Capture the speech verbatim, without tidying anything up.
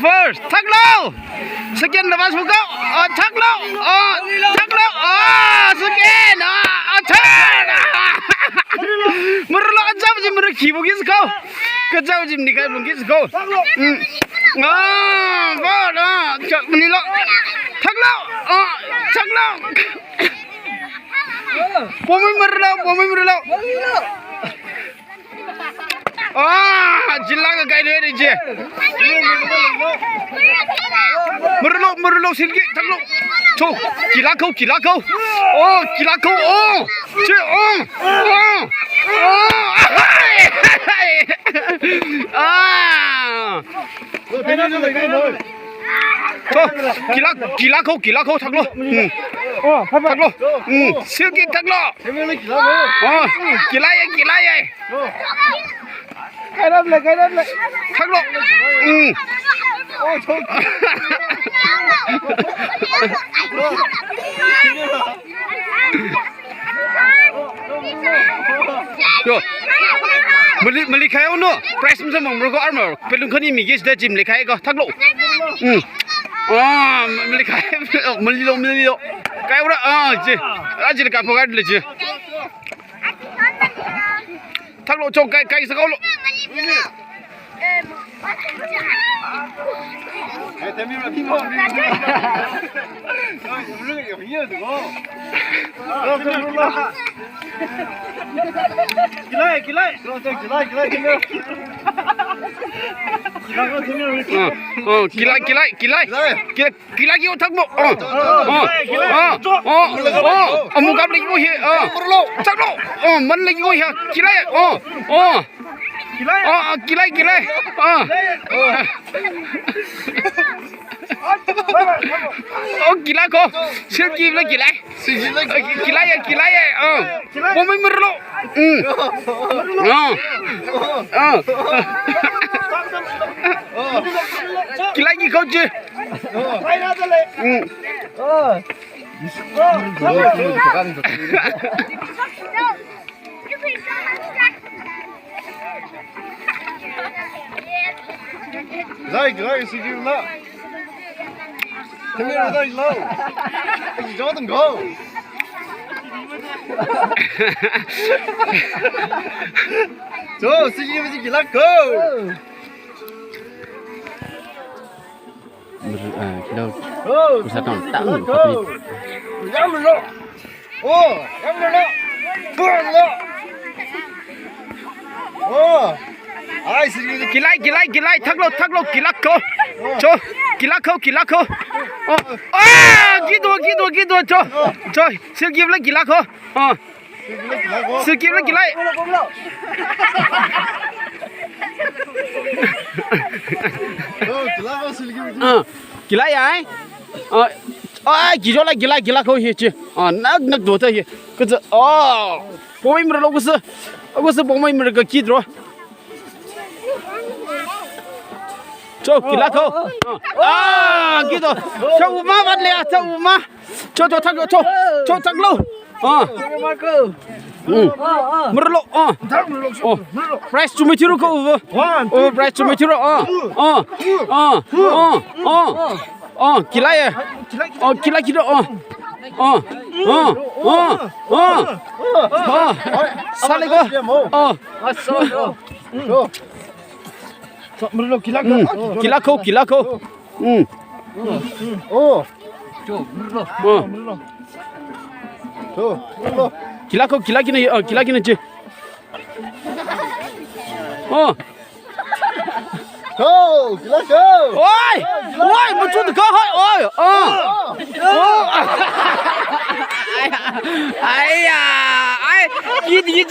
First, thaklo. Second, lava suka. Ah, thaklo. Ah, thaklo. Ah, second. Ah, ah, third. Ah. Maralo, acham jim mara khibu kis ko. Kacham jim ni kai bung kis ko. Mm. Ah, ba, ah, chak mani lo. Thaklo. Ah, thaklo. Pomai maralo, pomai maralo. Ah, jilaka kai le je. Maralo, maralo, silki, thaklo. Cho, kila ko, kila ko. Oh, kila ko, oh. Che, oh, oh, oh. Ah. Cho, kila, kila ko, kila ko, thaklo. Hmm. Thaklo. Hmm. Silki thaklo. Oh, kila ye, kila ye. Thaklo. Hmm. Yo. Mali, mali khai ono. Prize masa mang mro ko armor. Pelung khani mi gis da jim le khai ko. Thaklo. Hmm. Ah, mali khai. Mali lo, mali lo. Kai ura. Ah, je. Ah, je ka phogat le je. Thaklo, cho, kai, kai saka lo. Kilai, kilai. Oh, oh, kilai, kilai, kilai. Kilai. Kila ki o thakmo. Oh. Oh. Oh. Oh. Oh. Amu kap lagi ko hi. Oh. Thaklo. Oh, man lagi ko hi. Kila. Oh. Oh. Oh, oh, kila, kila. Oh. Oh, kila ko. Silki la kila. Kila ya, kila ya. Oh. Pomai maralo. Hmm. Oh. Oh. Kila ki ko je. Hmm. Zai, zai, sigi la. Come here, zai, lo. Hey, you don't go. So, sigi, sigi la, go. Mer-, ah, kilo. Go. Usa tong, tong, go. Yam lo. Oh, yam lo. Pur lo. Oh. Ai, sigi. Kilai, kilai, kilai. Thaklo, thaklo, kila ko. Cho, kila ko, kila ko. Oh. Ah, kido, kido, kido, cho. Cho, silki la kila ko. Oh. Silki la kilai. Oh, kila ko silki. Ah, kilai ai. Ah, ah, kijo la kilai, kila ko hi chi. Ah, nak, nak do ta hi. Kaja, oh. Pomai maralo kusa. Kusa pomai mar ka kidro. Cho, kila ko. Ah, kido. Cho, uma vat le, cho, uma. Cho, cho, thak, cho, cho, thaklo. Ah. Maralo. Hmm. Maralo. Ah. Oh. Prize chumai thiro ko. Oh, prize chumai thiro. Ah. Ah. Ah. Ah. Ah. Oh, kila ya. Oh, kila, kila. Oh. Oh. Oh. Oh. Oh. Sale ko. Oh. Maralo, kila ko. Hmm. Kila ko, kila ko. Hmm. Oh. Oh. Kila ko, kila kina, oh, kila kina je. Oh. Go, kila go. Oi! Oi, mutu ko hoi. Oi. Oh. Oh. Ai, ai, ai. Yi, yi,